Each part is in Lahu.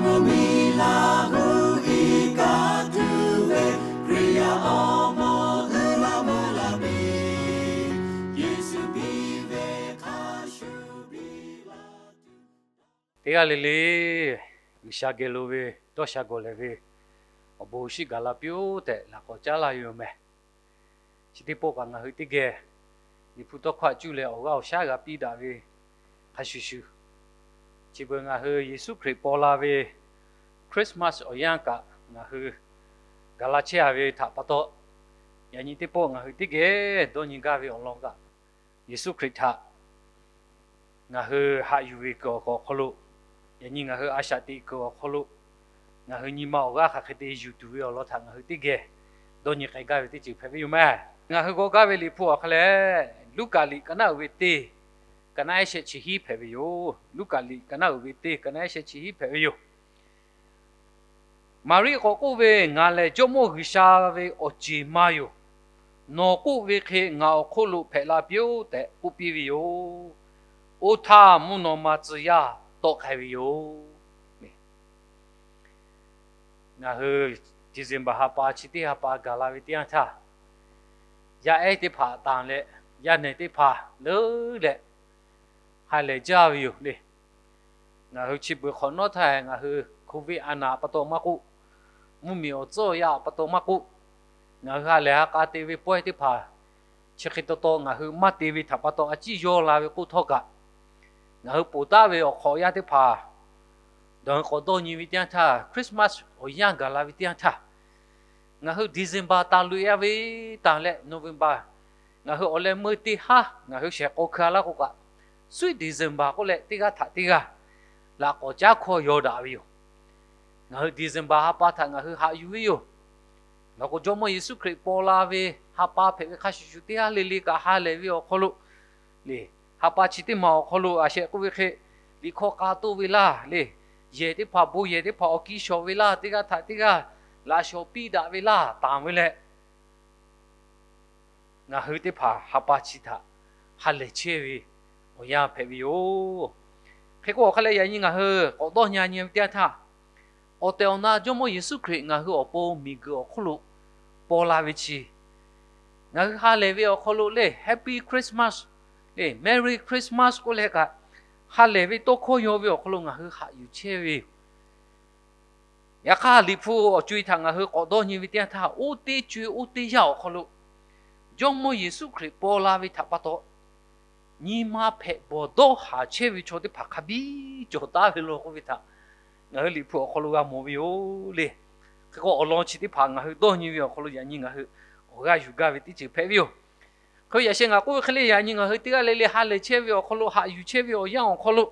Miˬ laˬ gu iˉ kaˆ tuˬ ve Hkriꞈ yaˇ awˬ moˍ uiˍ la mvuh la piˇ, Yeˍsuˆ piˇ ve hk'a shuˍ piˇ la tuˬ. Teˇ g'aˇ le le G'uiˬsha geh lo ve dawˇ sha gawˬ lehˬ ve awˬ bon shiˉ gaˬ la piˇ-oˆ tehꞈ laꞈ k'awꞈ caˉ laˇ ve yoˬ mehˬ. Chi teˇ pawˆ kaꞈ ngaˬ hui teˇ geh Liꞈ hpu tawˇ hkawˇ htaꞈ cuˇ leh awˬ g'aˇ awˬ shaˉ g'a piˇ daꞈ ve hk'a shuˍ shuˍ, chi beuꞈ ngaˬ hui Yeˍsuˆ Hkriꞈ paw la ve Christmas awˬ yanˇ kaꞈ ngaˬ hui gaˬ la chehˇ a ve htaꞈ pa taw, yaꞈ nyi teˇ pawˆ ngaˬ hui teˇ geh dawˇ nyi gaˇ ve awˬ lawn kaꞈ, Yeˍsuˆ Hkriꞈ htaꞈ ngaˬ hui haꞈ yuˬ ve kuiˬ awˬ hk'aw lo, yaꞈ nyi ngaˬ hui a shaꞈ teꞈ kuiˬ awˬ hk'aw lo, ngaˬ hui nyi ma awˬ g'aˇ hk'aˬ hk'e te yuˬ tuˬ ve awˬ lawn htaꞈ ngaˬ hui teˇ geh dawˇ nyi k'ai gaˇ ve teˇ ceuˬ hpehꞈ ve yoˬ mehˬ. Ngaˬ hui g'aw gaˇ ve Liꞈ hpu awˬ hk'a lehˬ, Luˉkaꞈ liꞈ ka naˉ uiˍ ve teˇ, ka naˉ ehˉ shehˆ chi hiˉ hpehꞈ ve yoˬ. Luˉkaꞈ liꞈ ka naˉ uiˍ ve teˇ, ka naˉ ehˉ shehˆ chi hiˉ hpehꞈ ve yoˬ. Maˍriˆ k'awꞈ k'oˆ ve, Ngaˬ lehˬ Jawˇmawˇ G'uiˬsha ve awˬ ceˬ ma yoˬ. Nawˬ k'oˆ ve hk'e ngaˬ awˬ hk'oˆ lo hpehꞈ la piˇ-oˆ tehꞈ k'oˆ piˇ ve yoˬ. Oˇ htaˇ mvuhˇ naw ma tcuh yaˇ tawˆ k'ai ve yoˬ. Ngaˬ hui December ha pa chi teˇ ha pa gaˬ la ve teˇ yanˇ htaˇ, yaˇ ehˉ teˇ hpaˍ tanˬ leh, yaˇ nehˬ teˇ hpaˍ leuˉ leh ha lehˬ jaˇ ve yoˬ le. Ngaˬ hui chi beuꞈ hk'awꞈ nawˉ htaˇ ngaˬ hui Covid a naˍ pa taw maˇ k'oˆ, mvuhˇmiˬ awˬ tcuhˉ awˬ yanˇ pa taw maˇ k'oˆ, ngaˬ hui ha lehˬ ha k'a te ve pawehˇ teˇ hpaˍ chi hk'e taw taw ngaˬ hui maˇ te ve htaꞈ pa taw a ciˉ yawˇ la ve k'oˆ htawˇ kaꞈ, ngaˬ hui poˬ taˉ ve awˬ hk'awꞈ yaˇ teˇ hpaˍ dawˬ hui k'awꞈ dawˇ nyi ve teˇ yanˇ htaˇ, Christmas awˬ yanˇ gaˬ la ve teˇ yanˇ htaˇ, ngaˬ hui December taˍ loꞈ e a ve tanˬ leh November ngaˬ hui awˬ leh meuˇ teˇ haˉ ngaˬ hui shehˍ k'aw hkui a laˇ k'o kaꞈ, sweet December k'oˆ leh teˇ g'aˇ htaꞈ teˇ g'aˇ laꞈ k'awꞈ caˉ hkawˇ yaw daꞈ ve yoˬ. Ngaˬ hui December ha pa htaꞈ ngaˬ hui haꞈ yuˬ ve yoˬ. Ngaˬ k'o Jawˇmawˇ Yeˍsuˆ Hkriꞈ paw la ve ha pa hpehꞈ ve hk'a shuˍ shuˍ teˇ g'aˇ le le kaꞈ ha lehˬ ve awˬ hk'aw lo le, ha pa chi teˇ maˬ awˬ hk'aw lo a shehˍ k'oˆ ve hk'e, liꞈ hkawˇ k'a toˇ ve laˇ le, yehˬ teˇ hpaˍ bon yehˬ teˇ hpaˍ awˬ kiˇ shawˍ ve laˇ, teˇ g'aˇ htaꞈ teˇ g'aˇ laꞈ shawˍ piˇ daꞈ ve laˇ tanˬ ve leh, ngaˬ hui teˇ hpaˍ ha pa chi htaꞈ ha lehˬ chehˇ ve awˬ yanˇ hpehꞈ ve yoˬ. Hk'e k'o awˬ hk'a leh yaꞈ nyi ngaˬ hui k'awꞈ dawˇ nyi nyi ve teˇ yanˇ htaˇ, awˬ tehˬ awˬ na Jawˇmawˇ Yeˍsuˆ Hkriꞈ ngaˬ hui awˬ pon miˬguiˬ awˬ hk'oˆ lo paw la ve chi, ngaˬ hui ha lehˬ ve awˬ hk'aw lo le Happy Christmas le Merry Christmas k'oˆ leh kaꞈ, ha lehˬ ve tawˇ hkawˇ yaw ve awˬ hk'aw lo ngaˬ hui haꞈ yuˬ chehˇ ve yoˬ. Yaꞈ hk'aˇ Liꞈ hpu awˬ co e htaꞈ ngaˬ hui k'awꞈ dawˇ nyi ve teˇ yanˇ htaˇ, oˇ teˇ co e oˇ teˇ yanˇ awˬ hk'aw lo Jawˇmawˇ Yeˍsuˆ Hkriꞈ paw la ve htaꞈ pa taw, nyi ma hpehꞈ bawˬ dawˇ haˍ chehˇ ve chaw teˇ hpaˍ hk'a biˇ cawˬ taˉ ve law k'oˆ ve htaꞈ ngaˬ hui Liꞈ hpu awˬ hk'aw lo g'a mawˬ ve yoˬ le. Hk'e k'o awˬ lawn chi teˇ hpaˍ ngaˬ hui dawˇ nyi ve awˬ hk'aw lo yaꞈ nyi ngaˬ hui awˬ g'aˇ yuˬ gaˇ ve teˇ ceuˬ hpehꞈ ve yoˬ. Hk'e yaꞈ sheh ngaˬ k'oˆ ve hk'e le, yaꞈ nyi ngaˬ hui teˇ g'aˇ le le ha lehˬ chehˇ ve awˬ hk'aw lo, haꞈ yuˬ chehˇ ve awˬ yanˇ awˬ hk'aw lo,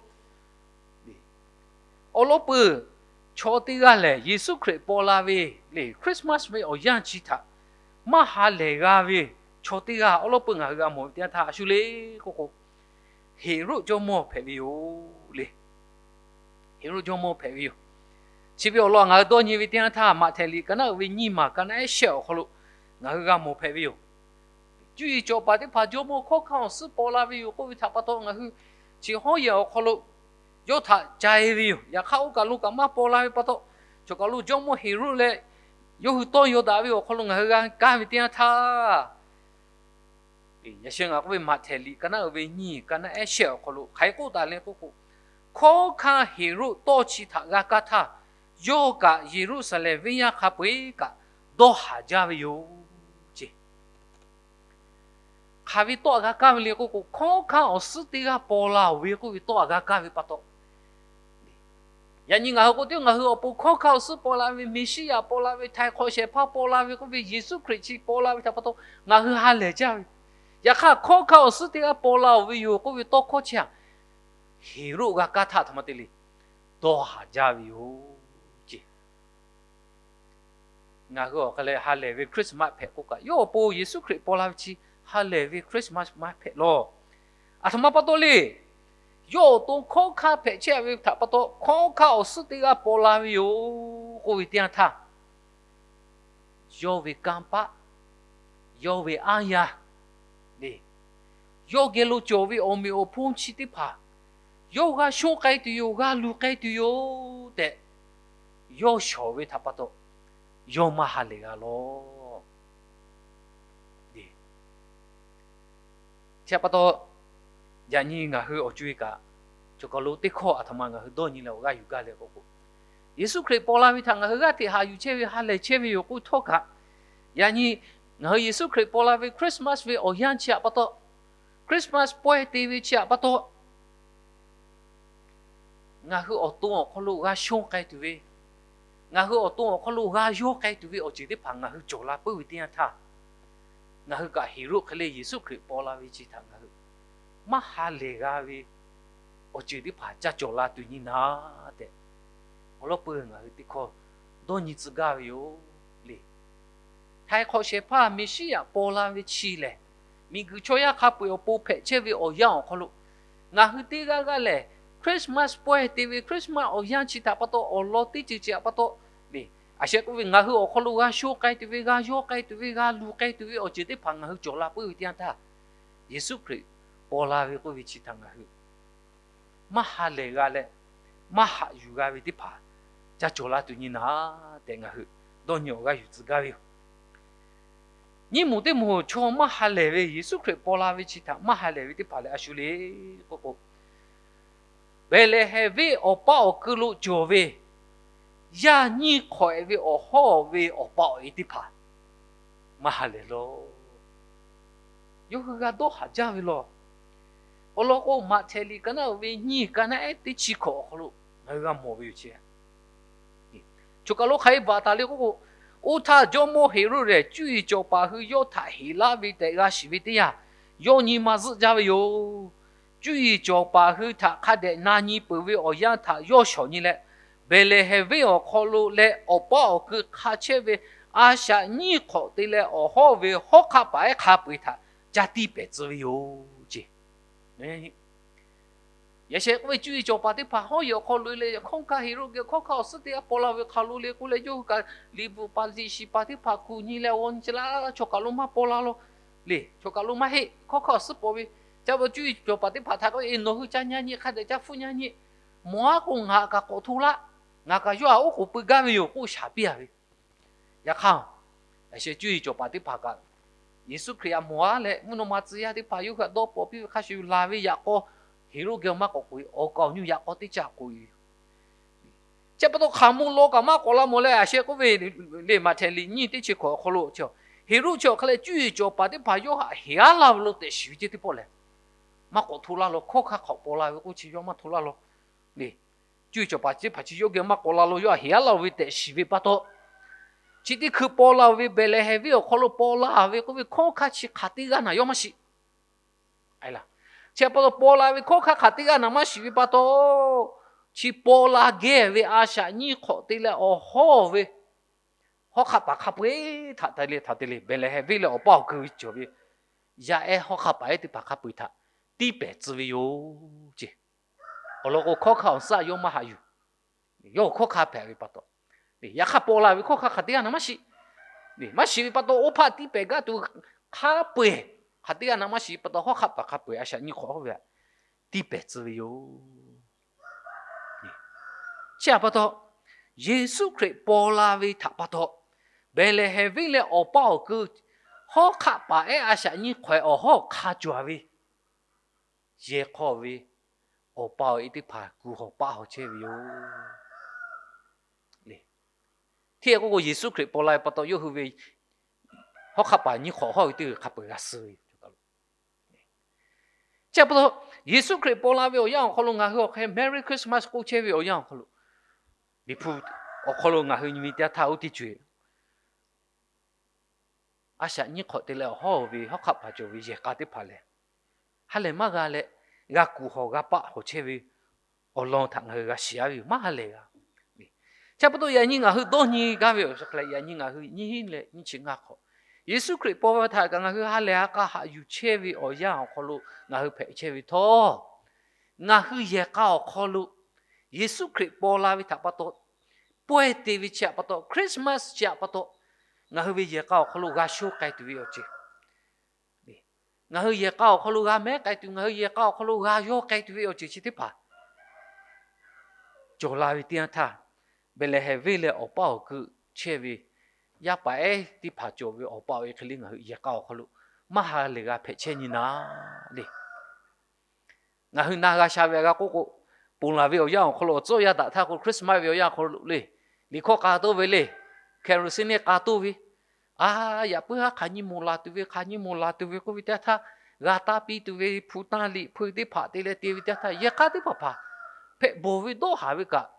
awˬ lawn peuˬ chaw teˇ g'aˇ lehˬ Yeˍsuˆ Hkriꞈ paw la ve le Christmas ve awˬ yanˇ chi htaꞈ maˇ ha lehˬ g'a ve chaw teˇ g'aˇ awˬ lawn peuˬ ngaˬ hui g'a mawˬ ve teˇ yanˇ htaˇ a shu le k'oˆ k'o, Heˍroˆ jawˇmawˇ hpehꞈ ve yoˬ le. Heˍroˆ jawˇmawˇ hpehꞈ ve yoˬ. Chi ve awˬ lawn ngaˬ hui dawˇ nyi ve teˇ yanˇ htaˇ, Maꞈhtehˍ liꞈ ka naˉ uiˍ ve nyiˇ maˬ ka naˉ ehˉ shehˆ awˬ hk'aw lo ngaˬ hui g'a mawˬ hpehꞈ ve yoˬ. Cuˇ yiˍ cawˬ paˍ teˇ hpaˍ jawˇmawˇ hkawˉ hkanˇ awˬ suhˉ paw la ve yoˬ k'oˆ ve htaꞈ pa taw ngaˬ hui chi hawˉ yehˬ awˬ hk'aw lo yawˇ htaꞈ ca e ve yoˬ. Yaꞈ hk'aˇ oˇ kaˬ lo kaꞈ maˇ paw la ve pa taw, chaw kaˬ lo jawˇmawˇ Heˍroˆ leh yawˇ hui tawˇ yaw daꞈ ve awˬ hk'aw lo ngaˬ hui g'a kaˇ ve teˇ yanˇ htaˇ, yaꞈ sheh ngaˬ k'oˆ ve Maꞈhtehˍ liꞈ ka naˉ uiˍ ve nyiˇ ka naˉ ehˉ shehˆ awˬ hk'aw lo hk'aˬ hk'e k'oˆ taˍ le k'oˆ k'o, hkawˉ hkanˇ Heˍroˆ tawˇ chi htaꞈ g'a kaˇ htaˇ, yawˇ kaꞈ Yeˍruˆsaˍlehnˍ venˇ yaˇ hk'a peu-eˬ kaꞈ dawˇ haˍ jaˇ ve yoˬ ce. Hk'aˬ ve tawˆ g'a kaˇ ve le k'oˆ k'o, hkawˉ hkanˇ awˬ suhˉ teˇ g'aˇ paw la-oˬ ve k'oˆ ve tawˆ g'a kaˇ ve pa taw, yaꞈ nyi ngaˬ hui k'o teˇ ngaˬ hui awˬ pon hkawˉ hkanˇ awˬ suhˉ paw la ve, Meˍsiˉyaꞈ paw la ve, htaiˍ hk'awꞈ shehˍ hpaˇ paw la ve k'oˆ ve, Yeˍsuˆ Hkriꞈ chi paw la ve htaꞈ pa taw ngaˬ hui ha lehˬ jaˇ ve. Yaꞈ hk'aˇ hkawˉ hkanˇ awˬ suhˉ teˇ g'aˇ paw la-oˬ ve yoˬ k'oˆ ve tawˇ hkawˇ chi htaꞈ Heˍroˆ g'a kaˇ htaˇ htaꞈ ma te le dawˇ haˍ jaˇ ve yoˬ ce. Ngaˬ hui awˬ hk'aˬ lehˬ ha lehˬ ve Christmas hpehꞈ k'oˆ kaꞈ, yawˇ awˬ pon Yeˍsuˆ Hkriꞈ paw la ve chi ha lehˬ ve Christmas maˇ hpehꞈ lawˬ. Aˬ htoꞈ ma pa taw le, yawˇ awˬ to hkawˉ hkanˇ hpehꞈ chehˇ ve htaꞈ pa taw, hkawˉ hkanˇ awˬ suhˉ teˇ g'aˇ paw la ve yoˬ k'oˆ ve teˇ yanˇ htaˇ, yawˇ ve kanˇ paˆ, yawˇ ve aˉ yaˇ le, yawˇ geh lo cawˬ ve awˬ meꞈ awˬ hponˇ chi teˇ hpaˍ yawˇ g'a shonˇ k'ai tuˬ yoˬ, g'a luˬ k'ai tuˬ yoˬ tehꞈ, yawˇ shawˍ ve htaꞈ pa taw, yawˇ maˇ ha lehˬ g'a lawˬ. Chi htaꞈ pa taw, yaꞈ nyi ngaˬ hui awˬ co-e kaꞈ, choˬ kaˬ lo teˇ hkawˇ aˬ htoꞈ ma ngaˬ hui dawˇ nyi leh awˬ g'aˇ yuˬ gaˇ le k'oˆ k'o, Yeˍsuˆ Hkriꞈ paw la ve htaꞈ ngaˬ hui g'aˇ hteꞈ haꞈ yuˬ chehˇ ve, ha lehˬ chehˇ ve yoˬ k'oˆ htawˇ kaꞈ, yaꞈ nyi ngaˬ hui Yeˍsuˆ Hkriꞈ paw la ve Christmas ve awˬ yanˇ chi htaꞈ pa taw, Christmas pawehˇ te ve chi htaꞈ pa taw, ngaˬ hui awˬ to awˬ hk'aw lo g'a shonˇ k'ai tuˬ ve, ngaˬ hui awˬ to awˬ hk'aw lo g'a yawˇ k'ai tuˬ ve awˬ ceuˬ teˇ hpaˍ ngaˬ hui cawˬ la puiˉ ve teˇ yanˇ htaˇ, ngaˬ hui kaꞈ Heˍroˆ hk'e le Yeˍsuˆ Hkriꞈ paw la ve chi htaꞈ ngaˬ hui maˇ ha lehˬ g'a ve awˬ ceuˬ teˇ hpaˍ ca cawˬ la tuˬ nyi naˍ tehꞈ, awˬ lawn peuˬ ngaˬ hui teˇ hkawˇ dawˇ nyi tcuh gaˇ ve yoˬ le. Htaiˍ hk'awꞈ shehˍ hpaˇ Meˍsiˉyaꞈ paw la ve chi lehˬ, miˬguiˬ chaw yaˇ hk'a peu-eˬ awˬ pon hpehꞈ chehˇ ve awˬ yanˇ awˬ hk'aw lo, ngaˬ hui teˇ g'aˇ g'aˇ lehˬ, Christmas pawehˇ te ve Christmas awˬ yanˇ chi htaꞈ pa taw awˬ lawn teˇ ceuˬ chi htaꞈ pa taw le, a sheh k'oˆ ve ngaˬ hui awˬ hk'aw lo g'a shonˇ k'ai tuˬ ve, g'a yawˇ k'ai tuˬ ve, g'a luˬ k'ai tuˬ ve awˬ ceuˬ teˇ hpaˍ ngaˬ hui cawˬ la puiˉ ve teˇ yanˇ htaˇ, Yeˍsuˆ Hkriꞈ paw la ve k'oˆ ve chi htaꞈ ngaˬ hui maˇ ha lehˬ g'a leh, maˇ haꞈ yuˬ g'a ve teˇ hpaˍ ca cawˬ la tuˬ nyi naˍ tehꞈ ngaˬ hui dawˇ nyi awˬ g'aˇ yuˬ tcuh gaˇ ve yoˬ. Nyiˇ moˍ teˇ moˍ chaw maˇ ha lehˬ ve, Yeˍsuˆ Hkriꞈ paw la ve chi htaꞈ maˇ ha lehˬ ve teˇ hpaˍ lehˬ a shu le k'oˆ k'o, Behˍlehˍhehnˍ venˇ awˬ paˇ awˬ keu lo cawˬ ve yaˇ nyiˇ hk'awꞈ-e ve awˬ hawˉ ve awˬ pa awˬ e teˇ hpaˍ maˇ ha lehˬ lawˬ. Yawˇ hui g'a dawˇ haˍ jaˇ ve lawˬ. Awˬ lawn k'o, Maꞈhtehˍ liꞈ ka naˆ uiˍ ve nyiˇ, ka naˆ ehˉ teˇ chi hkawꞈ awˬ hk'aw lo ngaˬ hui g'a mawˬ ve yoˬ ceˇ. Choˬ kaˬ lo hk'aˬ hk'e baˬ taˍ le k'oˆ k'o, oˇ htaˇ jawˇmawˇ Heˍroˆ lehˬ cuˇ yiˍ cawˬ paˍ hui yawˇ htaꞈ heˍ laˇ ve tehꞈ g'a shiˍ ve teˇ yanˇ, yawˇ nyi ma zuhˆ jaˇ ve yoˬ. Cuˇ yiˍ cawˬ paˍ hui htaꞈ hk'a dehꞈ na nyi peuˬ ve awˬ yanˇ htaꞈ yawˇ shawˍ nyi leh, Behˍlehˍhehnˍ venˇ awˬ hk'aw lo leh awˬ paˇ awˬ keu hk'a chehˇ ve a shaꞈ nyiˇ hk'awꞈ te leh awˬ hawˉ ve hawˉ hk'aˆ paˍ ehˉ hk'a peu-eˬ htaꞈ ca tiˇ pehˍ tcuh ve yoˬ ceˇ. Yaꞈ sheh k'oˆ ve cuˇ yiˍ cawˬ paˍ teˇ hpaˍ hawˉ yehˬ awˬ hk'aw lo leh hkawˉ hkanˇ Heˍroˆ geh hkawˉ hkanˇ awˬ suhˉ teˇ g'aˇ paw la ve hk'a lo le k'oˆ leh, yawˇ hui kaꞈ liꞈ bvuhꞈ paˍ liꞈ shiˍ paˍ teˇ hpaˍ kuˬ nyi leh g'aw nyi ce laˇ, chaw kaˬ lo maˇ paw la lawˬ le. Chaw kaˬ lo maˇ heˆ, hkawˉ hkanˇ awˬ suhˉ paw ve. Ca pa cuˇ yiˍ cawˬ paˍ teˇ hpaˍ htaꞈ k'oˆ ve, Nawˬ hui ca nyi nyi hk'a dehꞈ ca hpfuhˆ nyi nyi. Mawˬ-aˉ k'o ngaˬ kaꞈ k'awꞈ hto laˇ. Ngaˬ kaꞈ yawˇ htaꞈ oˉ k'oˍ pui gaˇ ve yoˬ k'oˆ shaˍ piˇ-a ve. Yaꞈ hk'aˇ, yaꞈ sheh cuˇ yiˍ cawˬ paˍ teˇ hpaˍ kaꞈ Yeˍsuˆ Hkriꞈ htaꞈ mawˬ-aˉ leh mvuhˇ naw ma tcuh yaˇ teˇ hpaˍ yawˇ hui htaꞈ dawˇ paw piˇ ve hk'a shuˍ laˬ ve yaꞈ k'aw, Heˍroˆ geh maˇ k'awꞈ k'oꞈ-e, awˬ kaˍ awˬ nyu yaꞈ k'aw teˇ caˇ k'oꞈ-e ve yoˬ. Chi pa taw hk'aˬ moˍ law kaꞈ maˇ k'awꞈ la mawˬ leh, a sheh k'oˆ ve le, Maꞈhtehˍ liꞈ nyiˇ teˇ chi hkawꞈ awˬ hk'aw lo, Heˍroˆ chi awˬ hk'e leh cuˇ yiˍ cawˬ paˍ teˇ hpaˍ yawˇ htaꞈ heˍ-aˉ laˇ ve lo tehꞈ shiˍ ve ceˇ teˇ pawˆ lehˬ, maˇ k'awꞈ hto laˇ lawˬ. Hkawˉ hkanˇ hk'awꞈ paw la ve k'oˆ chi yawˇ maˇ hto laˇ lawˬ le. Cuˇ yiˍ cawˬ paˍ teˇ hpaˍ chi yawˇ geh maˇ k'awꞈ la lawˬ, yawˇ htaꞈ heˍ-aˉ laˇ ve tehꞈ shiˍ ve pa taw, chi teˇ hkui paw la ve Behˍlehˍhehnˍ venˇ awˬ hk'aw lo paw la ve k'oˆ ve hkawˉ hkanˇ chi hk'aˬ teˇ g'aˇ naˬ yawˇ maˇ shiˍ. Chi pa taw paw la ve hkawˉ hkanˇ hk'aˬ teˇ g'aˇ naˬ maˇ shiˍ ve pa taw, chi paw la geh ve a shaꞈ nyiˇ hk'awꞈ te leh awˬ hawˉ ve hawˉ hk'aˆ paˍ hk'a peu-eˬ htaꞈ te le htaꞈ te le Behˍlehˍhehnˍ venˇ leh awˬ paˇ awˬ keu cawˬ ve yaˇ ehˉ hawˉ hk'aˆ paˍ ehˉ teˇ hpaˍ hk'a peu-eˬ htaꞈ tiˇ pehˍ tcuh ve yoˬ ceˇ. Awˬ lawn k'o, hkawˉ hkanˇ awˬ suhˉ yawˇ maˇ haꞈ yuˬ. Yawˇ hkawˉ hkanˇ hpehꞈ ve pa taw, yaꞈ hk'aˇ paw la ve hkawˉ hkanˇ hk'aˬ teˇ g'aˇ naˬ maˇ shiˍ. Maˇ shiˍ ve pa taw, oˇ hpaˆ tiˇ pehˍ gaˇ tuˬ hk'a peu-eˬ hk'aˬ teˇ g'aˇ naˬ maˇ shiˍ ve pa taw, hawˉ hk'aˆ paˍ hk'a peu-eˬ a shaꞈ nyiˇ hk'awꞈ hawˉ ve htaꞈ tiˇ pehˍ tcuh ve yoˬ. Chi htaꞈ pa taw, Yeˍsuˆ Hkriꞈ paw la ve htaꞈ pa taw, Behˍlehˍhehnˍ venˇ leh awˬ paˇ awˬ keu hawˉ hk'aˆ paˍ ehˉ a shaꞈ nyiˇ hk'awꞈ awˬ hawˉ hk'a cawˬ ve yehˬ hk'aw ve awˬ pa awˬ e teˇ hpaˍ kuˬ hawˬ paˆ hawˬ chehˇ ve yoˬ. Hteˇ k'oˆ k'o, Yeˍsuˆ Hkriꞈ paw la ve pa taw yawˇ hui ve hawˉ hk'aˆ paˍ nyiˇ hk'awꞈ hawˉ ve teˇ g'uiˬ hk'a peu-eˬ g'a suh ve yoˬ. Chi pa taw, Yeˍsuˆ Hkriꞈ paw la ve awˬ yanˇ awˬ hk'aw lo ngaˬ hui awˬ hk'e Merry Christmas k'oˆ chehˇ ve awˬ yanˇ awˬ hk'aw lo, Liꞈ hpu awˬ hk'aw lo ngaˬ hui nyi ve teˇ yanˇ htaˇ oˇ teˇ co-eˬ a shaꞈ nyiˇ hk'awꞈ te leh awˬ hawˉ ve hawˉ hk'aˆ paˍ cawˬ ve yehˬ k'a teˇ hpaˍ lehˬ, ha lehˬ maˇ g'a leh g'a kuˬ hawˬ g'a paˆ hawˬ chehˇ ve awˬ lawn htaꞈ ngaˬ hui g'a shiˍ-a ve yoˬ. Maˇ ha lehˬ g'a. Chi pa taw yaꞈ nyi ngaˬ hui dawˇ nyi gaˇ ve awˬ suhˍ hk'a leh, yaꞈ nyi ngaˬ hui nyiˇ hinˉ leh nyiˇ chi ngaˇ hk'awꞈ Yeˍsuˆ Hkriꞈ paw ve htaꞈ kaꞈ ngaˬ hui ha lehˬ ha k'a haꞈ yuˬ chehˇ ve awˬ yanˇ awˬ hk'aw lo ngaˬ hui hpehꞈ chehˇ ve htawˇ, ngaˬ hui yehˬ k'a awˬ hk'aw lo Yeˍsuˆ Hkriꞈ paw la ve htaꞈ pa taw, pawehˇ te ve chi htaꞈ pa taw, Christmas chi htaꞈ pa taw, ngaˬ hui ve yehˬ k'a awˬ hk'aw lo g'a shonˇ k'ai tuˬ ve awˬ ceuˬ, ngaˬ hui yehˬ k'a awˬ hk'aw lo g'a mehˉ k'ai tuˬ, ngaˬ hui yehˬ k'a awˬ hk'aw lo g'a yawˇ k'ai tuˬ ve awˬ ceuˬ chi teˇ hpaˍ cawˬ la ve teˇ yanˇ htaˇ, Behˍlehˍhehnˍ venˇ leh awˬ paˇ awˬ kui chehˇ ve yaˇ paˍ ehˉ teˇ hpaˍ cawˬ ve awˬ pa awˬ e hk'e le ngaˬ hui yehˬ k'a awˬ hk'aw lo maˇ ha lehˬ g'a hpehꞈ chehˇ nyi naˍ le. Ngaˬ hui na g'a sha ve g'a k'oˆ k'o, ponˬ laˬ ve awˬ yanˇ awˬ hk'aw lo awˬ tcuhˉ awˬ yanˇ daꞈ htaˇ k'o Christmas ve awˬ yanˇ awˬ hk'aw lo le, liꞈ hkawˇ k'a toˆ ve le, kerosene k'a toˆ ve, a, yaꞈ puiˉ haˉ hk'aˬ nyi moˍ laˬ tuˬ ve, hk'aˬ nyi moˍ laˬ tuˬ ve k'oˆ ve teˇ yanˇ htaˇ, g'a taˇ piˇ tuˬ ve hpu tanˇ liꞈ hpu teˇ hpaˍ te leh te ve teˇ yanˇ htaˇ, yehˬ k'a teˇ hpaˍ hpaˍ hpehꞈ bawˬ ve dawˇ haˍ ve kaꞈ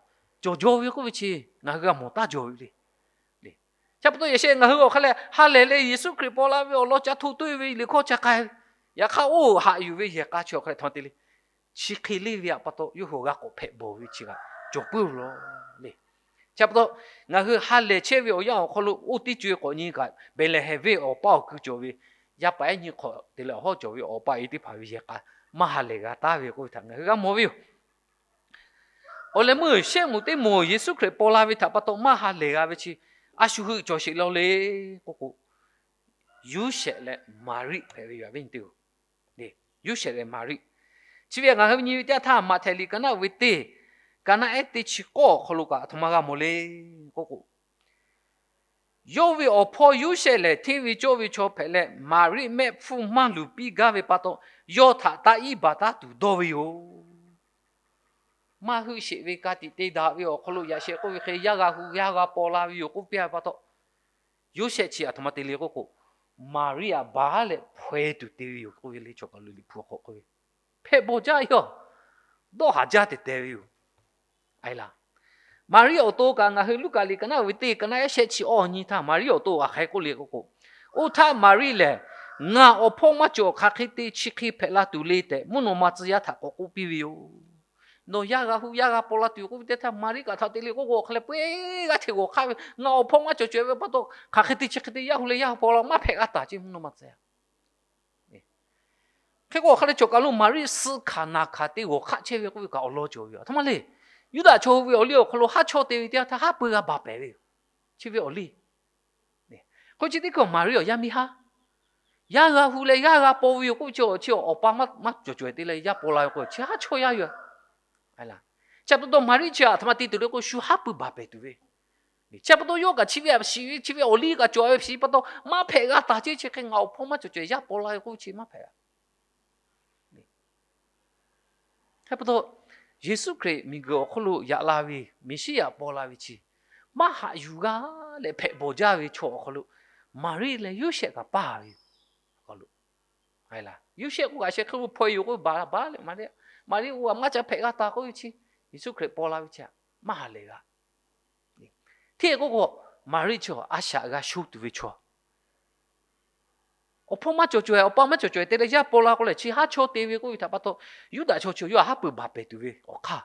cawˬ jaw ve k'oˆ ve chi ngaˬ hui g'a mawˬ taˇ jaw ve le. Chi pa taw yaꞈ sheh ngaˬ hui awˬ hk'aˇ lehˬ ha lehˬ leh Yeˍsuˆ Hkriꞈ paw la ve awˬ lawn ca hto toˇ ve liꞈ hkawˇ ca k'ai ve, yaꞈ hk'aˇ oˇ haꞈ yuˬ ve yehˬ k'a chi awˬ hk'aˇ lehˬ htaꞈ ma te le, chi hk'e le ve htaꞈ pa taw yawˇ hui g'a k'awꞈ hpehꞈ bawˬ ve chi kaꞈ cawˬ puiˉ ve law le. Chi pa taw ngaˬ hui ha lehˬ chehˇ ve awˬ yanˇ awˬ hk'aw lo oˇ teˇ co e k'awꞈ nyi kaꞈ, Behˍlehˍhehnˍ venˇ awˬ paˇ awˬ kui cawˬ ve yaˇ paˍ ehˉ nyi hk'awꞈ te leh awˬ hawˉ cawˬ ve awˬ pa e teˇ hpaˍ ve yehˬ k'a maˇ ha lehˬ g'a taˍ ve k'oˆ ve htaꞈ ngaˬ hui g'a mawˬ ve yoˬ. Awˬ lehˬ meuˇ shehˆ moˍ teˇ moˍ Yeˍsuˆ Hkriꞈ paw la ve htaꞈ pa taw maˇ ha lehˬ g'a ve chi a shu hui cawˬ sheˍ law le k'oˆ k'o, Yoˇsehꞈ leh Maˍriˆ hpehꞈ ve yoˬ, awˬ viˉ awˬ nyi teˇ-oˬ. Yoˇsehꞈ leh Maˍriˆ, chi ve ngaˬ hui nyi ve teˇ yanˇ htaˇ Maꞈhtehˍ liꞈ ka naˆ ve teˇ, ka naˆ ehˉ teˇ chi k'awˇ awˬ hk'aw lo kaꞈ aˬ htoꞈ ma g'a mawˬ le k'oˆ k'o, yawˇ ve awˬ hpawˇ Yoˇsehꞈ lehˬ hteˇ ve cawˇ ve chaw hpehꞈ leh Maˍriˆ mehˆ hpfuhˇ maˇ luˬ piˇ gaˇ ve pa taw, yawˇ htaꞈ taˇ iˉ baˬ taˉ tuˬ dawˇ ve yoˬ. Maˇ heuˆ sheˍ ve ka tiꞈ te daꞈ ve awˬ hk'aw lo yaꞈ sheh k'oˆ ve hk'e yaˇ g'a hu yaˇ g'a paw la ve yoˬ k'oˆ piˇ ve pa taw, Yoˇsehꞈ chi aˬ htoꞈ ma te le k'oˆ k'o, Maˍriˆ aꞈ baˬ leh hpaw-e tuˬ te ve yoˬ k'oˆ ve le. Chaw kaˬ lo liꞈ hpu awˬ hk'aw k'oˆ ve, hpehꞈ bawˬ jaˇ yoˬ. Dawˇ haˍ jaˇ tehˬ tehˬ ve yoˬ. Maˍriˆ awˬ to kaꞈ ngaˬ hui Luˉkaꞈ liꞈ ka naˆ ve teˇ ka naˆ ehˉ shehˆ chi awˇ nyi htaˇ Maˍriˆ awˬ to aˬ hk'e k'oˆ le k'oˆ k'o, oˇ htaˇ Maˍriˆ lehˬ, ngaˬ awˬ hpawˇ maˇ cawˬ hk'aˬ hk'e te chi hk'e hpehꞈ la tuˬ le tehꞈ mvuhˇ naw ma tcuh yaˇ htaꞈ k'awꞈ k'oˆ piˇ ve yoˬ. Nawˬ yaˇ g'a hu yaˇ g'a paw la tuˬ k'oˆ ve teˇ htaˇ Maˍriˆ kaꞈ htaꞈ te le k'oˆ k'o, hk'aˬ lehˬ peuˬ g'aˇ hteꞈ g'awˬ hk'aˇ ve, ngaˬ awˬ hpawˇ maˇ cawˬ caweh ve pa taw hk'aˬ hk'e te chi hk'e te yaˇ hu leh yaˇ paw la maˇ hpehꞈ g'a taˍ ce mvuhˇ naw ma tcuh yaˇ. Hk'e k'o hk'aˬ lehˬ chaw kaˬ lo Maˍriˆ suh hkanˍ naˬ hkanˍ te g'awˬ hk'aˇ chehˇ ve k'oˆ ve kaꞈ awˬ lawn cawˬ ve yoˬ. Aˬ htoꞈ ma le, Yuˇdaꞈ chaw hui ve awˬ liˇ awˬ hk'aw lo haˉ chawˇ te ve teˇ yanˇ htaˇ haˉ pui g'a baˬ pehˍ ve yoˬ. Chi ve awˬ liˇ. Hk'o chi teˇ hkui Maˍriˆ awˬ yaˇ miˇ haˉ, yaˇ g'a hu leh yaˇ g'a paw ve yoˬ k'oˆ ve chi awˬ chi awˬ pa maˇ cawˬ caweh te leh yaˇ paw la ve k'o chi haˉ chawˇ yaˇ yoˬ. Chi pa taw Maˍriˆ chi aˬ htoꞈ ma te tuˬ le k'o shu haˉ pui baˬ pehˍ tuˬ ve. Chi pa taw yawˇ kaꞈ chi ve aꞈ shiˍ ve chi ve awˬ liˇ kaꞈ cawˬ ve shiˍ pa taw maˇ hpehꞈ g'a taˍ ce chi hk'e ngaˬ awˬ hpawˇ maˇ cawˬ caweh yaˇ paw la ve k'oˆ ve chi maˇ hpehꞈ g'a. Hk'e pa taw, Yeˍsuˆ Hkriꞈ miˬguiˬ awˬ hk'oˆ lo yaꞈ la ve Meˍsiˉyaꞈ paw la ve chi maˇ haꞈ yuˬ g'a leh hpehꞈ bawˬ jaˇ ve chaw awˬ hk'aw lo Maˍriˆ leh Yoˇsehꞈ kaꞈ paˇ ve yoˬ. Yoˇsehꞈ k'oˆ kaꞈ sheh hk'e lo hpaw-e yoˬ k'oˆ ve baˬ baˬ leh Maˍriˆ, Maˍriˆ k'o maˇ ca hpehꞈ g'a taˍ k'oˆ ve chi, Yeˍsuˆ Hkriꞈ paw la ve chi maˇ haꞈ lehˬ g'a. Hteˇ k'oˆ k'o, Maˍriˆ chi a shaꞈ g'a shonˇ tuˬ ve chaw, awˬ hpawˇ maˇ cawˬ caweh awˬ pa maˇ cawˬ caweh te leh yaˇ paw la k'o lehˬ chi haˉ chawˇ te ve k'oˆ ve htaꞈ pa taw, Yuˇdaꞈ chaw chi yawˇ haˉ pui baˬ pehˍ tuˬ ve awˬ hk'aˇ,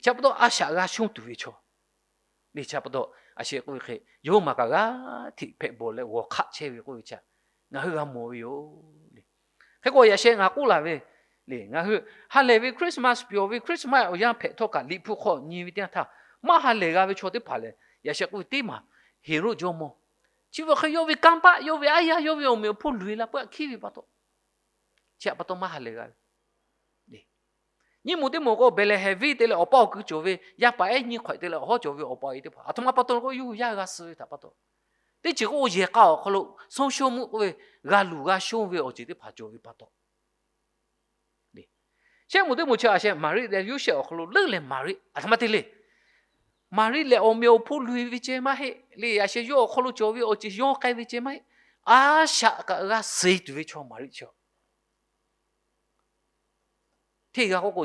chi pa taw a shaꞈ g'a shonˇ tuˬ ve chaw, chi pa taw a sheh k'oˆ ve hk'e yawˇ maˬ kaꞈ g'aˇ hteꞈ hpehꞈ bawˬ leh g'awˬ hk'aˆ chehˇ ve k'oˆ ve chi ngaˬ hui g'a mawˬ ve yoˬ. Hk'e k'o yaꞈ sheh ngaˬ k'oˆ laˬ ve le, ngaˬ hui ha lehˬ ve Christmas pyawˬ ve Christmas awˬ yanˇ hpehꞈ htawˇ kaꞈ liꞈ hpu hk'aw nyi ve teˇ yanˇ htaˇ maˇ ha lehˬ g'a ve chaw teˇ hpaˍ lehˬ yaꞈ sheh k'oˆ ve teˇ maˬ Heˍroˆ jawˇmawˇ, chi ve hk'e yawˇ ve kanˇ paˆ yawˇ ve aˉ yaˇ yawˇ ve awˬ meꞈ awˬ hponˇ luˬ e la peuˬ aꞈ hkiˉ ve pa taw, chi htaꞈ pa taw maˇ ha lehˬ g'a ve. Nyiˇ moˍ teˇ moˍ k'o Behˍlehˍhehnˍ venˇ te leh awˬ paˇ awˬ kui cawˬ ve yaˇ paˍ ehˉ nyiˇ hk'awꞈ te leh awˬ hawˉ cawˬ ve awˬ pa awˬ e teˇ hpaˍ aˬ htoꞈ ma pa taw k'o yawˇ hui yaˇ g'a suh ve htaꞈ pa taw, teˇ ceuˬ k'o yehˬ k'a awˬ hk'aw lo shonˇ shonˇ meuˆ k'oˆ ve g'a luˬ g'a shonˇ ve awˬ ceuˬ teˇ hpaˍ cawˬ ve pa taw, shehˆ moˍ teˇ moˍ chi a sheh Maˍriˆ leh Yoˇsehꞈ awˬ hk'aw lo leuˉ leh Maˍriˆ aˬ htoꞈ ma te le. Maˍriˆ lehˬ awˬ meꞈ awˬ hponˇ luˬ e ve ceh maˇ heˆ le, a sheh yawˇ awˬ hk'aw lo cawˬ ve awˬ ceuˬ yawˇ k'ai ve ceh maˇ heˆ. A shaꞈ kaꞈ g'a suh tuˬ ve chaw Maˍriˆ chi hteˇ g'a k'oˆ k'o,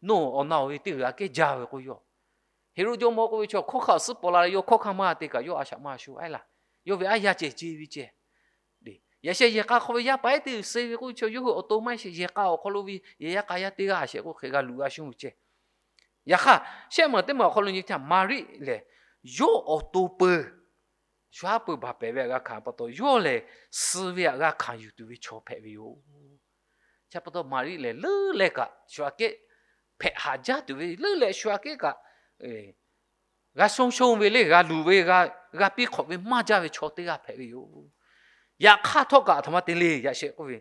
nawˬ awˬ na-oˬ ve teˇ g'aˇ kehˉ jaˇ ve k'o yawˇ, Heˍroˆ jawˇmawˇ k'oˆ ve chaw hkawˇ hk'aˇ awˬ suhˉ paw la leh yawˇ hkawˇ hk'aˇ maˇ te kaꞈ yawˇ a shaꞈ maˇ shonˇ a laˬ. Yawˇ ve aˉ yaˇ ceh ce ve ceh, yaꞈ sheh yehˬ k'a hk'aw ve yaˇ paˍ ehˉ teˇ g'uiˬ suh ve k'oˆ ve chaw yawˇ hui awˬ to maˇ heˆ sheˍ, yehˬ k'a awˬ hk'aw lo ve yehˬ yaˇ k'a yaˇ teˇ g'aˇ a sheh k'oˆ hk'e g'a luˬ g'a shonˇ ve ceh. Yaꞈ hk'aˇ shehˆ moˍ teˇ moˍ awˬ hk'aw lo nyi htaˇ Maˍriˆ lehˬ yawˇ awˬ to peuˬ shu haˉ pui baˬ pehˍ ve htaꞈ g'a hkanˍ pa taw yawˇ lehˬ suh ve htaꞈ g'a hkanˍ yuˬ tuˬ ve chaw hpehꞈ ve yoˬ. Chi pa taw Maˍriˆ lehˬ leuˉ leh kaꞈ shu aꞈ kehˉ hpehꞈ haˍ jaˇ tuˬ ve, leuˉ leh shu aꞈ kehˉ kaꞈ g'a shonˇ shonˇ ve le g'a luˬ ve g'a piˇ hk'awꞈ ve maˇ jaˇ ve chaw teˇ g'aˇ hpehꞈ ve yoˬ. Yaꞈ hk'aˇ htawˇ kaꞈ aˬ htoꞈ ma te le yaꞈ sheh k'oˆ ve,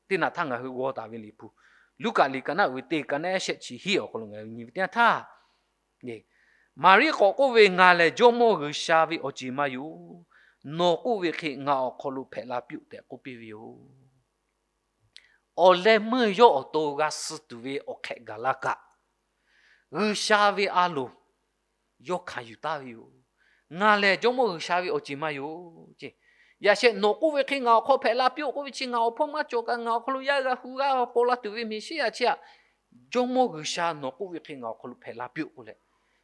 teˇ naꞈ htaˇ ngaˬ hui g'aw taˍ ve liꞈ hpu Luˉkaꞈ liꞈ ka naˆ ve teˇ ka naˆ ehˉ shehˆ chi hiˆ awˬ hk'aw lo ngaˬ hui nyi ve teˇ yanˇ htaˇ, Maˍriˆ k'awꞈ k'oˆ ve, Ngaˬ lehˬ Jawˇmawˇ G'uiˬsha ve awˬ ceˬ ma yoˬ. Nawˬ k'oˆ ve hk'e ngaˬ awˬ hk'aw lo hpehꞈ la piˇ-oˆ tehꞈ k'oˆ piˇ ve yoˬ. Awˬ leh meuˇ yawˇ awˬ to g'a suh tuˬ ve awˬ hk'ehꞈ gaˬ la kaꞈ, G'uiˬsha ve a loˍ yawˇ hkanˍ yuˬ taˍ ve yoˬ. Ngaˬ lehˬ Jawˇmawˇ G'uiˬsha ve awˬ ceˬ ma yoˬ ce. Yaꞈ sheh nawˬ k'oˆ ve hk'e ngaˬ awˬ hk'aw hpehꞈ la piˇ-oˆ k'oˆ ve chi ngaˬ awˬ hpawˇ maˇ cawˬ kaꞈ ngaˬ awˬ hk'aw lo yaˇ g'a hu g'a paw la tuˬ ve Meˍsiˉyaꞈ chi htaꞈ Jawˇmawˇ G'uiˬsha nawˬ k'oˆ ve hk'e ngaˬ awˬ hk'aw lo hpehꞈ la piˇ-oˆ k'oˆ leh,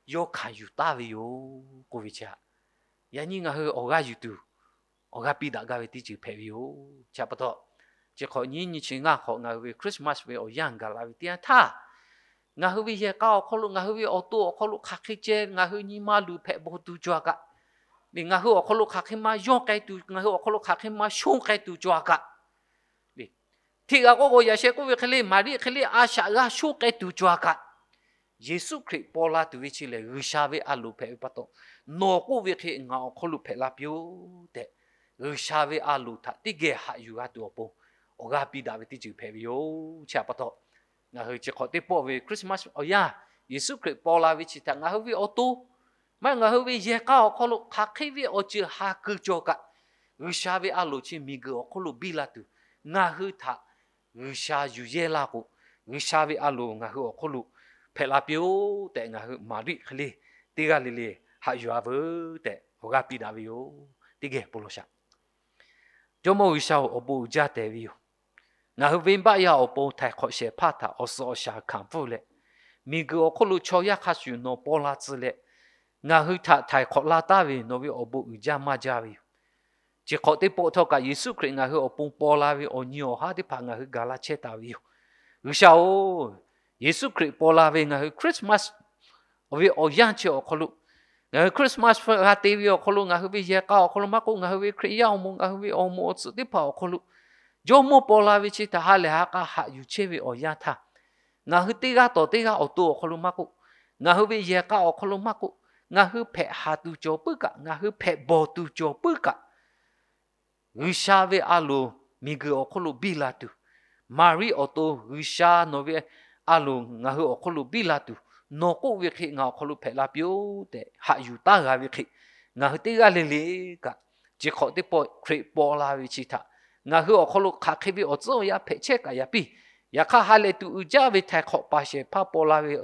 yawˇ hkanˍ yuˬ taˍ ve yoˬ k'oˆ ve chi htaꞈ, yaꞈ nyi ngaˬ hui awˬ g'aˇ yuˬ tuˬ awˬ g'aˇ piˇ daꞈ gaˇ ve teˇ ceuˬ hpehꞈ ve yoˬ. Chi pa taw, chi hk'awꞈ nyi nyi chi ngaˇ hk'awꞈ ngaˬ hui ve Christmas ve awˬ yanˇ gaˬ la ve teˇ yanˇ htaˇ, ngaˬ hui ve yehˬ k'a awˬ hk'aw lo, ngaˬ hui ve awˬ to awˬ hk'aw lo hk'aˬ hk'e ceh ngaˬ hui nyi ma luˬ hpehꞈ bawˬ tuˬ cawˬ-a kaꞈ, ngaˬ hui awˬ hk'aw lo hk'aˬ hk'e maˇ yawˇ k'ai tuˬ, ngaˬ hui awˬ hk'aw lo hk'aˬ hk'e maˇ shonˇ k'ai tuˬ cawˬ-a kaꞈ, hteˇ g'a k'oˆ k'o, yaꞈ sheh k'oˆ ve hk'e le, Maˍriˆ hk'e le a shaꞈ g'a shonˇ k'ai tuˬ cawˬ-a kaꞈ, Yeˍsuˆ Hkriꞈ paw la tuˬ ve chi lehˬ G'uiˬsha ve a loˍ hpehꞈ ve pa taw, nawˬ k'oˆ ve hk'e ngaˬ awˬ hk'aw lo hpehꞈ la piˇ-oˆ tehꞈ, G'uiˬsha ve a loˍ htaꞈ teˇ geh haꞈ yuˬ g'a tuˬ awˬ pon awˬ g'aˇ piˇ daꞈ ve teˇ ceuˬ hpehꞈ ve yoˬ. Chi htaꞈ pa taw, ngaˬ hui chi hk'awꞈ teˇ pawˆ ve Christmas awˬ yanˇ, Yeˍsuˆ Hkriꞈ paw la ve chi htaꞈ ngaˬ hui ve awˬ to maˇ, ngaˬ hui ve yehˬ k'a awˬ hk'aw lo hk'aˬ hk'e ve awˬ ceuˬ ha keu cawˬ kaꞈ, G'uiˬsha ve a loˍ chi miˬguiˬ awˬ hk'oˆ lo biˇ la tuˬ, ngaˬ hui htaꞈ G'uiˬsha yuˬ yehˇ laˇ k'o, G'uiˬsha ve a loˍ ngaˬ hui awˬ hk'oˆ lo hpehꞈ la piˇ-oˆ tehꞈ ngaˬ hui Maˍriˆ hk'e le teˇ g'aˇ le le haꞈ yuˬ-a veuˬ tehꞈ awˬ g'aˇ piˇ daꞈ ve yoˬ. Teˇ geh bon lawˬ shaˍ. Jawˇmawˇ G'uiˬsha-oˬ, awˬ bon uiˍ jaˇ tehˍ ve yoˬ. Ngaˬ hui venˇbaˆ yaˇ awˬ pon htaiˍ hk'awꞈ shehˍ hpaˇ htaꞈ awˬ suhˍ awˬ shaˍ hkanˍ pfuhˇ leh, miˬguiˬ awˬ hk'oˆ lo chaw yaˇ hk'a shuˍ nawˬ paw la tcuh leh, ngaˬ hui htaꞈ htaiˍ hk'awꞈ la taˍ ve nawˬ ve awˬ bon uiˍ jaˇ maˇ jaˇ ve yoˬ. Chi hk'awꞈ teˇ pawˆ htawˇ kaꞈ Yeˍsuˆ Hkriꞈ ngaˬ hui awˬ pon paw la ve awˬ nyi awˬ haˉ teˇ hpaˍ ngaˬ hui gaˬ la chehˇ taˍ ve yoˬ. G'uiˬsha-oˬ, Yeˍsuˆ Hkriꞈ paw la ve ngaˬ hui Christmas awˬ ve awˬ yanˇ chi awˬ hk'aw lo, ngaˬ hui Christmas g'a te ve awˬ hk'aw lo, ngaˬ hui ve yehˬ k'a awˬ hk'aw lo maˇ k'oˆ, ngaˬ hui ve Hkriꞈ yaˇ awˬ moˍ, ngaˬ hui ve awˬ moˍ awˬ tcuhꞈ teˇ hpaˍ awˬ hk'aw lo, Jawˇmawˇ paw la ve chi htaꞈ ha lehˬ ha k'a haꞈ yuˬ chehˇ ve awˬ yanˇ htaˇ, ngaˬ hui teˇ g'aˇ tawˍ teˇ g'aˇ awˬ to awˬ hk'aw lo maˇ k'oˆ, ngaˬ hui ve yehˬ k'a awˬ hk'aw lo maˇ k'oˆ, ngaˬ hui hpehꞈ haˍ tuˬ cawˬ puiˉ kaꞈ, ngaˬ hui hpehꞈ bawˬ tuˬ cawˬ puiˉ kaꞈ, G'uiˬsha ve a loˍ miˬguiˬ awˬ hk'oˆ lo biˇ la tuˬ, Maˍriˆ awˬ to G'uiˬsha nawˬ ve a loˍ ngaˬ hui awˬ hk'oˆ lo biˇ la tuˬ, nawˬ k'oˆ ve hk'e ngaˬ awˬ hk'aw lo hpehꞈ la piˇ-oˆ tehꞈ haꞈ yuˬ taˍ g'a ve hk'e, ngaˬ hui teˇ g'aˇ le le kaꞈ, chi hk'awꞈ teˇ pawˆ Hkriꞈ paw la ve chi htaꞈ ngaˬ hui awˬ hk'aw lo hk'aˬ hk'e ve awˬ tcuhˉ awˬ yanˇ hpehꞈ chehˇ kaꞈ yaꞈ piˇ. Yaꞈ hk'aˇ ha lehˬ tuˬ uiˍ jaˇ ve htaiˍ hk'awꞈ paˍ shehˍ hpaˇ paw la ve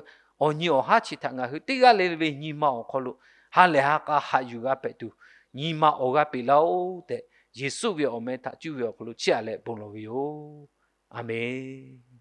awˬ nyi awˬ haˉ chi htaꞈ ngaˬ hui teˇ g'aˇ le le ve nyi ma awˬ hk'aw lo ha lehˬ ha k'a haꞈ yuˬ g'a hpehꞈ tuˬ, nyi ma awˬ g'aˇ peꞈ laˇ-oˆ tehꞈ, Yeˍsuˆ ve awˬ meh htaꞈ cuˇ ve awˬ hk'aw lo chiˇ aꞈ leh bon lawˬ ve yoˬ. A menˬ.